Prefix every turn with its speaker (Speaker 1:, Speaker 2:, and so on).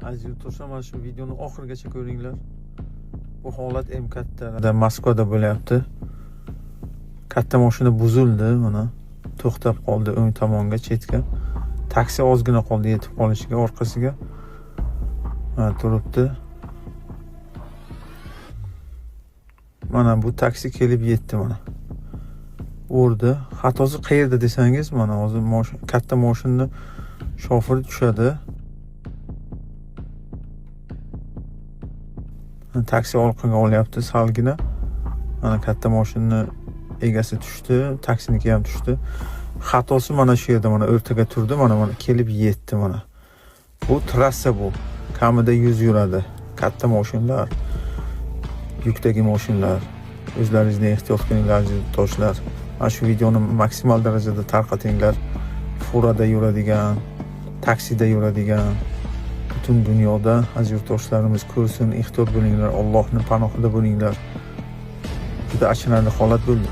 Speaker 1: Aziz yurtdoshlar, mana shu videoni oxirigacha ko'ringlar. Bu holat MKTda, Moskvada bo'lyapti. Katta mashina buzildi, mana to'xtab qoldi o'ng tomonga, chetga. Taksi ozgina qoldi yetib qolishiga, orqasiga. Mana turibdi. Mana bu taksi kelib yetdi mana. Urdi. Xatosi qayerda desangiz, mana hozir katta mashinani shofiri tushadi. Taksi orqaga olyapti salgina. Mana katta mashinani egasi tushdi, taksiniki ham tushdi. Xatosi mana shu yerda, mana o'rtaga turdi, mana kelib yetdi mana. Bu trassa bu. Kamida 100 yuradi. Katta mashinalar, yukdagi mashinalar. O'zlaringizni ehtiyot qilinglar, aziz yurtdoshlar. Mana shu videoni maksimal darajada tarqatinglar. Furada yuradigan, taksida yuradigan butun dunyoda aziz yurtdoshlarimiz ko'rsin, ehtiyot bo'linglar, Allohning panohida bo'linglar. Juda achinarli holat bo'ldi.